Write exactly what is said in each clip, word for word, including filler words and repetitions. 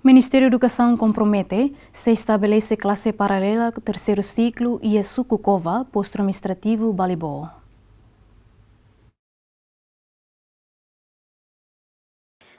Ministériu Edukasaun kompromete sei estabelese klase paralela terseiru siklu iha suku Cova, postu administrativu Balibó.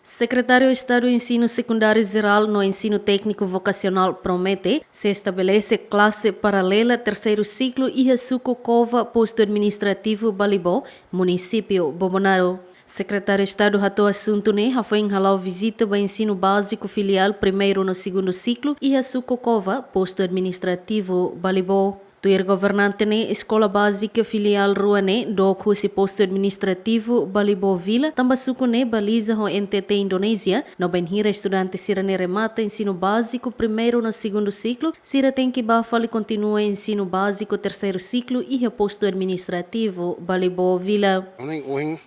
Sekretáriu Estadu Ensinu Sekundáriu Jerál no Ensinu Tékniku Vokasionál promete sei estabelese klase paralela terseiru siklu iha suku Cova, postu administrativu Balibó, munisípiu Bobonaro. Sekretáriu Estadu hato'o asuntu ne'e hafoin hala'o vizita ba ensinu báziku filiál primeiru no segundu siklu iha suku Cova, postu administrativu Balibó. Tuir governante ne'e, eskola bázika filiál rua ne'e dook husi postu administrativu Balibó Vila, tanba suku ne'e baliza ho N T T Indonézia, no bainhira estudante sira-ne'e remata ensinu báziku primeiru no segundu siklu, sira tenke bá fali kontinua ensinu báziku terseiru siklu iha postu administrativu Balibó Vila. Ohin, ohin,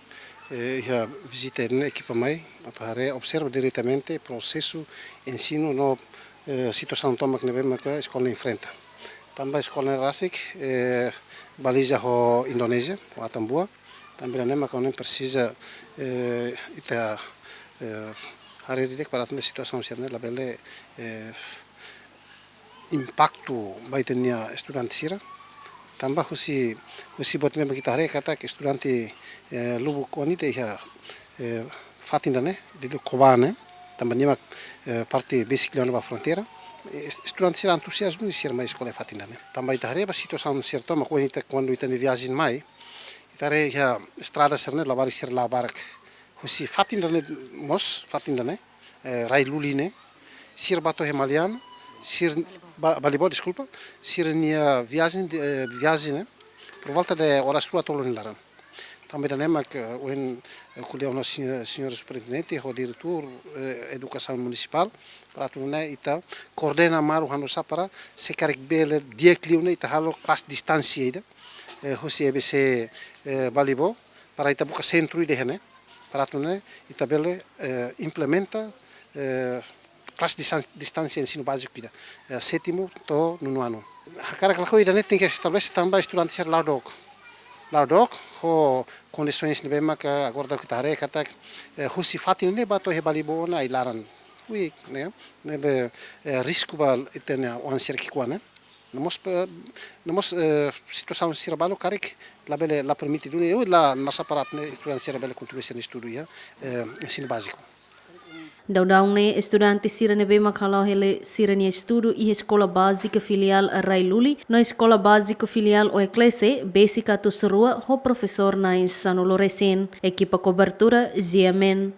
eh, iha vizita ne'e ekipa mai, atu haree, observa diretamente prosesu ensinu no, eh, situasaun tomak ne'ebé maka eskola enfrenta. Tanba eskola ne'e rasik, eh, baliza ho Indonézia, ho Atambua. Tanba ne'e maka ohin presiza, eh, ita, eh, haree didi'ak para atu nune'e situasaun sira-ne'e labele, eh, impaktu ba ita-nia estudante sira. Tanba husi, husi buat ne'ebé mak ita haree katak estudante, eh, lubuk oan ida iha, eh, fatin ida-ne'e, liuliu Cova ne'e, tanba nia mak, eh, parte besik liu ona ba fronteira. Eh, est-, estudante sira antuziazmu nia sira mai eskola iha fatin ida-ne'e. Tanba ita haree ba situasaun sira tomak, kuandu ita, kuandu ita-nia viajen mai, ita haree iha estrada sira-ne'e, labarik sira la'o barak. Husi fatin ida-ne'e mós, fatin ida-ne'e, eh, Rai Luli ne'e, sira bá to'o iha Maliana, sira ba-, Balibó, deskulpa, sira-nia viajen, eh, viajen ne'e, por volta de oras rua tolu nia laran. Tanba ida-ne'e mak, eh, ohin, eh, ko'alia ho señór, señór superintendente, ho diretór, eh, edukasaun munisipál, para atu nune'e ita koordena malu hanu'usá para se karik bele di'ak liu ne'e ita halo klase distánsia ida, eh, husi E B C, eh, Balibó, para ita buka sentru ida iha ne'e, para atu nune'e ita bele, eh, implementa, eh, klase distan-, distánsia ensinu báziku ida, eh, sétimu to'o nonu anu. Hakarak lakohi ida-ne'e tenke estabelese tanba estudante sira la'o dook. La'o dook, ho kondisoens ne'ebé maka agora daudaun ita haree katak, eh, husi fatin ne'e bá to'o iha Balibó ona ai-laran. Ui, ne'e, ne'ebé, eh, risku ba ita-nia oan sira ki'ikoan ne'e. No mós, eh, no mós, eh, situasaun sira balu karik labele, la permite duni, ou la masa para atu nune'e estudante sira bele kontinua sira-nia estudu iha, eh, ensinu báziku. Daudaun ne'e estudante sira ne'ebé mak hala'o hela sira-nia estudu iha eskola bázika filiál Rai Luli no eskola bázika filiál Oeklese, besik atus rua ho profesór na'in sanulu resin. Ekipa kobertura, G M N.